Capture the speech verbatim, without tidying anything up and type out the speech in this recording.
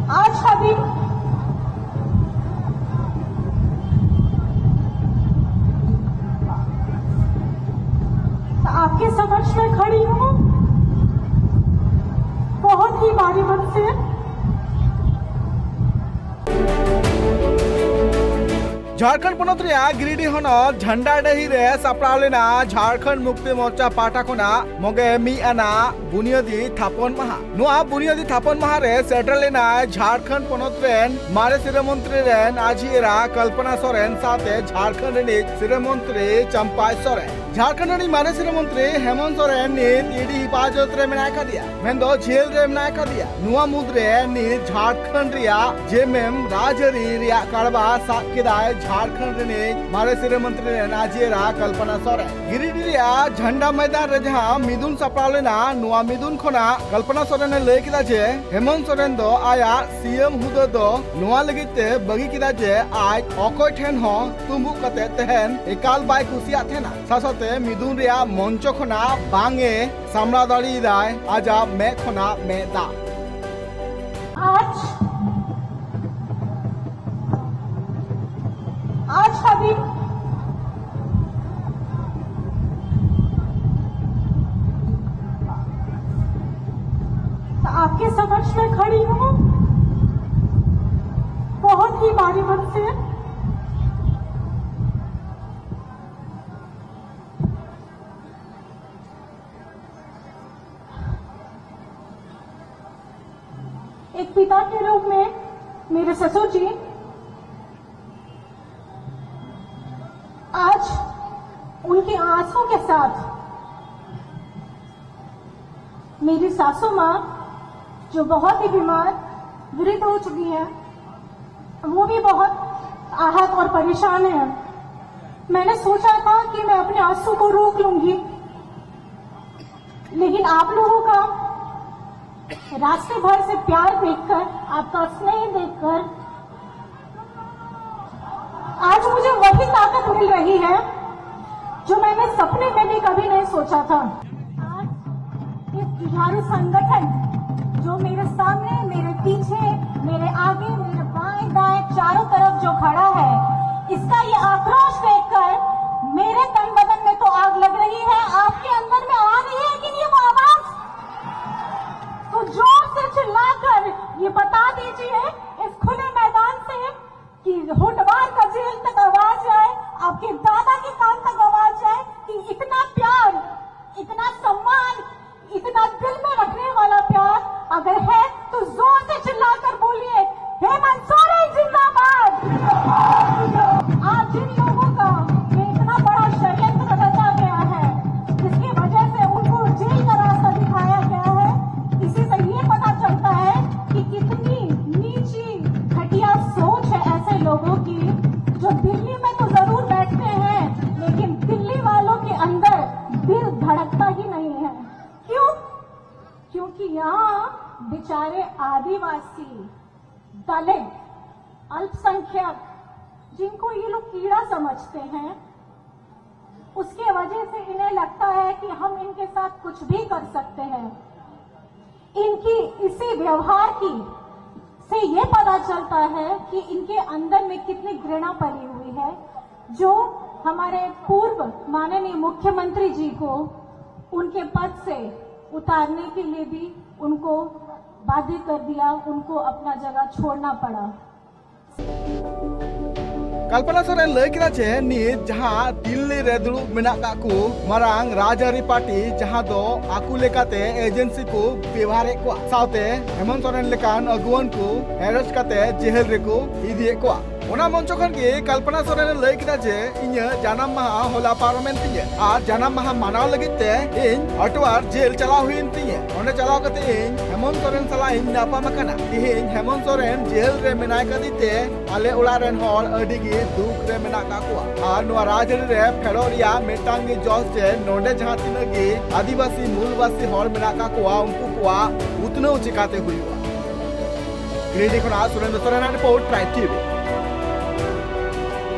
आज अभी आपके समक्ष में खड़ी हूँ, बहुत ही भारी मन से। झारखंड ᱯᱚᱱᱚᱛ ᱨᱮᱭᱟᱜ ᱜᱤᱨᱤᱰᱤ ᱦᱚᱱᱚᱛ ᱡᱷᱟᱱᱰᱟᱰᱟᱹᱦᱤ ᱨᱮ ᱥᱟᱯᱲᱟᱣ ᱞᱮᱱᱟ ᱡᱷᱟᱲᱠᱷᱚᱸᱰ ᱢᱩᱠᱛᱤ ᱢᱳᱨᱪᱟ ᱯᱟᱦᱴᱟ ᱠᱷᱚᱱᱟᱜ ᱢᱚᱜᱮ ᱢᱤᱫ ᱟᱱᱟᱜ ᱵᱩᱱᱤᱭᱟᱹᱫᱤ ᱛᱷᱟᱯᱚᱱ ᱢᱟᱦᱟ᱾ ᱱᱚᱣᱟ ᱵᱩᱱᱤᱭᱟᱹᱫᱤ ᱛᱷᱟᱯᱚᱱ ᱢᱟᱦᱟ ᱨᱮ ᱥᱮᱴᱮᱨ ᱞᱮᱱᱟᱭ ᱡᱷᱟᱲᱠᱷᱚᱸᱰ ᱯᱚᱱᱚᱛ ᱨᱮᱱ ᱢᱟᱨᱮ ᱥᱤᱨᱟᱹ ᱢᱚᱱᱛᱨᱤ ᱨᱮᱱ ᱟᱡᱷᱤ ᱮᱨᱟ ᱠᱚᱞᱯᱚᱱᱟ ᱥᱚᱨᱮᱱ ᱥᱟᱶᱛᱮ ᱡᱷᱟᱲᱠᱷᱚᱸᱰ ᱨᱤᱱᱤᱡ ᱥᱤᱨᱟᱹ ᱢᱚᱱᱛᱨᱤ ᱪᱟᱢᱯᱟᱭ ᱥᱚᱨᱮᱱ᱾ ᱡᱷᱟᱲᱠᱷᱚᱸᱰ ᱨᱤᱱᱤᱡ ᱢᱟᱨᱮ ᱥᱤᱨᱟᱹ ᱢᱚᱱᱛᱨᱤ ᱦᱮᱢᱚᱱᱛ ᱥᱚᱨᱮᱱ ᱱᱤᱛ ᱤᱰᱤ ᱦᱮᱯᱟᱡᱚᱛ ᱨᱮ ᱢᱮᱱᱟᱭ ᱟᱠᱟᱫᱮᱭᱟ, ᱢᱮᱱᱫᱚ ᱡᱮᱞ ᱨᱮ ᱢᱮᱱᱟᱭ ᱟᱠᱟᱫᱮᱭᱟ᱾ ᱱᱚᱣᱟ ᱢᱩᱫᱽᱨᱮ ᱱᱤᱛ ᱡᱷᱟᱲᱠᱷᱚᱸᱰ ᱨᱮᱭᱟᱜ ᱡᱮᱢᱮᱢ ᱨᱟᱡᱽᱟᱹᱨᱤ ᱨᱮᱭᱟᱜ ᱠᱟᱨᱵᱟᱨ ᱥᱟᱵ ᱠᱮᱫᱟᱭ ᱡᱷᱟᱲᱠᱷᱚᱸᱰ ᱨᱤᱱᱤᱡ ᱢᱟᱨᱮ ᱥᱤᱨᱟᱹ ᱢᱚᱱᱛᱨᱤ ᱨᱮᱱ ᱟᱡᱷᱤ ᱮᱨᱟ ᱠᱚᱞᱯᱚᱱᱟ ᱥᱚᱨᱮᱱ᱾ ᱜᱤᱨᱤᱰᱤ ᱨᱮᱭᱟᱜ ᱡᱷᱟᱱᱰᱟ ᱢᱚᱭᱫᱟᱱ ᱨᱮ ᱡᱟᱦᱟᱸ ᱢᱤᱫᱩᱱ ᱥᱟᱯᱲᱟᱣ ᱞᱮᱱᱟ, ᱱᱚᱣᱟ ᱢᱤᱫᱩᱱ ᱠᱷᱚᱱᱟᱜ ᱠᱚᱞᱯᱚᱱᱟ ᱥᱚᱨᱮᱱ ᱮ ᱞᱟᱹᱭ ᱠᱮᱫᱟ ᱡᱮ ᱦᱮᱢᱚᱱᱛ ᱥᱚᱨᱮᱱ ᱫᱚ ᱟᱭᱟᱜ ᱥᱤ ᱮᱢ ᱦᱩᱫᱟᱹ ᱫᱚ ᱱᱚᱣᱟ ᱞᱟᱹᱜᱤᱫ ᱛᱮ ᱵᱟᱹᱜᱤ ᱠᱮᱫᱟ ᱡᱮ ᱟᱡ ᱚᱠᱚᱭ ᱴᱷᱮᱱ ᱦᱚᱸ ᱛᱩᱢᱵᱩᱜ ᱠᱟᱛᱮ ᱛᱟᱦᱮᱱ ᱮᱠᱟᱞ ᱵᱟᱭ ᱠᱩᱥᱤᱭᱟᱜ ᱛᱟᱦᱮᱱᱟ᱾ ᱥᱟᱶ ᱥᱟᱶᱛᱮ ᱢᱤᱫᱩᱱ ᱨᱮᱭᱟᱜ ᱢᱚᱧᱪᱚ ᱠᱷᱚᱱᱟᱜ ᱵᱟᱝ ᱮ ᱥᱟᱢᱲᱟᱣ ᱫᱟᱲᱮᱭᱟᱫᱟᱭ ᱟᱡᱟᱜ ᱢᱮᱫ ᱠᱷᱚᱱᱟᱜ ᱢᱮᱫ ᱫᱟᱜ᱾ आज, आज अभी आपके समक्ष में खड़ी हूँ, बहुत ही भारी मन से। एक पिता के रूप में मेरे ससुर जी, आज उनके आंसू के साथ मेरी सासू माँ, जो बहुत ही बीमार, वृद्ध हो चुकी है, वो भी बहुत आहत और परेशान है। मैंने सोचा था कि मैं अपने आंसू को रोक लूंगी, लेकिन आप लोगों का रास्ते भर से प्यार देखकर, आपका स्नेह देखकर आज मुझे वही ताकत मिल रही है जो मैंने सपने में भी कभी नहीं सोचा था। आज इस जुझारू संगठन जो मेरे सामने, मेरे पीछे है इस खुले मैदान से कि हुडवार का जेल तक आवाज आए, आपके दादा के कान तक आवाज आए कि इतना प्यार, इतना सम्मान, इतना दिल में रखने वाला प्यार अगर है तो जोर से चिल्लाकर बोलिए, हेमंत सोरेन जिंदाबाद। आज जिन लोगों का ये इतना बड़ा षड्यंत्र रचा गया है, जिसकी वजह से उनको जेल का रास्ता दिखाया गया है, इसी से ये पता चलता है कि कितनी नीची घटिया सोच है ऐसे लोगों की, जो दिल्ली में तो जरूर बैठते हैं लेकिन दिल्ली वालों के अंदर दिल धड़कता ही नहीं है। क्यों? क्योंकि यहाँ बेचारे आदिवासी, दलित, अल्पसंख्यक, जिनको ये लोग कीड़ा समझते हैं, उसके वजह से इन्हें लगता है कि हम इनके साथ कुछ भी कर सकते हैं। इनकी इसी व्यवहार की से ये पता चलता है कि इनके अंदर में कितनी घृणा पली हुई है, जो हमारे पूर्व माननीय मुख्यमंत्री जी को उनके पद से उतारने के लिए भी उनको बाध्य कर दिया, उनको अपना जगह छोड़ना पड़ा। ᱠᱟᱞᱯᱚᱱᱟ ᱥᱚᱨᱮᱱ ᱞᱟᱹᱭ ᱠᱮᱫᱟ ᱡᱮ ᱱᱤᱛ ᱡᱟᱦᱟᱸ ᱫᱤᱞᱞᱤ ᱨᱮ ᱫᱩᱲᱩᱵ ᱢᱮᱱᱟᱜ ᱠᱟᱜ ᱠᱚ ᱢᱟᱨᱟᱝ ᱨᱟᱡᱽᱟᱹᱨᱤ ᱯᱟᱨᱴᱤ, ᱡᱟᱦᱟᱸ ᱫᱚ ᱟᱠᱚ ᱞᱮᱠᱟᱛᱮ ᱮᱡᱮᱱᱥᱤ ᱠᱚ ᱵᱮᱣᱦᱟᱨᱮᱫ ᱠᱚᱣᱟ, ᱥᱟᱶᱛᱮ ᱦᱮᱢᱚᱱᱛ ᱥᱚᱨᱮᱱ ᱞᱮᱠᱟᱱ ᱟᱹᱜᱩᱣᱟᱹᱱ ᱠᱚ ᱮᱨᱮᱥᱴ ᱠᱟᱛᱮ ᱡᱮᱦᱮᱞ ᱨᱮᱠᱚ ᱤᱫᱤᱭᱮᱫ ᱠᱚᱣᱟ᱾ ᱚᱱᱟ ᱢᱚᱧᱪᱚ ᱠᱷᱚᱱ ᱜᱮ ᱠᱚᱞᱯᱚᱱᱟ ᱥᱚᱨᱮᱱ ᱮ ᱞᱟᱹᱭ ᱠᱮᱫᱟ ᱡᱮ ᱤᱧᱟᱹᱜ ᱡᱟᱱᱟᱢ ᱢᱟᱦᱟ ᱦᱚᱞᱟ ᱯᱟᱨᱚᱢᱮᱱ ᱛᱤᱧᱟᱹ ᱟᱨ ᱡᱟᱱᱟᱢ ᱢᱟᱦᱟ ᱢᱟᱱᱟᱣ ᱞᱟᱹᱜᱤᱫ ᱛᱮ ᱤᱧ ᱟᱴᱣᱟᱨ ᱡᱮᱞ ᱪᱟᱞᱟᱣ ᱦᱩᱭᱮᱱ ᱛᱤᱧᱟᱹ᱾ ᱚᱸᱰᱮ ᱪᱟᱞᱟᱣ ᱠᱟᱛᱮ ᱤᱧ ᱦᱮᱢᱚᱱᱛ ᱥᱚᱨᱮᱱ ᱥᱟᱞᱟᱜ ᱤᱧ ᱧᱟᱯᱟᱢ ᱟᱠᱟᱱᱟ᱾ ᱛᱤᱦᱤᱧ ᱦᱮᱢᱚᱱᱛ ᱥᱚᱨᱮᱱ ᱡᱮᱞ ᱨᱮ ᱢᱮᱱᱟᱭ ᱠᱷᱟᱹᱛᱤᱨ ᱛᱮ ᱟᱞᱮ ᱚᱲᱟᱜ ᱨᱮᱱ ᱦᱚᱲ ᱟᱹᱰᱤ ᱜᱮ ᱫᱩᱠ ᱨᱮ ᱢᱮᱱᱟᱜ ᱠᱟᱜ ᱠᱚᱣᱟ᱾ ᱟᱨ ᱱᱚᱣᱟ ᱨᱟᱡᱽᱟᱹᱨᱤ ᱨᱮ ᱯᱷᱮᱰᱚᱜ ᱨᱮᱭᱟᱜ ᱢᱤᱫᱴᱟᱝ ᱜᱮ ᱡᱚᱥ ᱡᱮ ᱱᱚᱰᱮ ᱡᱟᱦᱟᱸ ᱛᱤᱱᱟᱹᱜ ᱜᱮ ᱟᱹᱫᱤᱵᱟᱹᱥᱤ ᱢᱩᱞᱵᱟᱹᱥᱤ ᱦᱚᱲ ᱢᱮᱱᱟᱜ ᱠᱟᱜ ᱠᱚᱣᱟ, ᱩᱱᱠᱩ ᱠᱚᱣᱟᱜ ᱩᱛᱱᱟᱹᱣ ᱪᱤᱠᱟᱛᱮ ᱦᱩᱭᱩᱜᱼᱟ᱾ ᱜᱤᱨᱤᱰᱤ ᱠᱷᱚᱱᱟᱜ ᱥᱩᱨᱮᱱᱫᱨᱚ ᱥᱚᱨᱮᱱᱟᱜ ᱨᱤᱯᱳᱨᱴ, ᱴᱨᱟᱭᱤᱵᱽ ᱴᱤᱵᱷᱤ᱾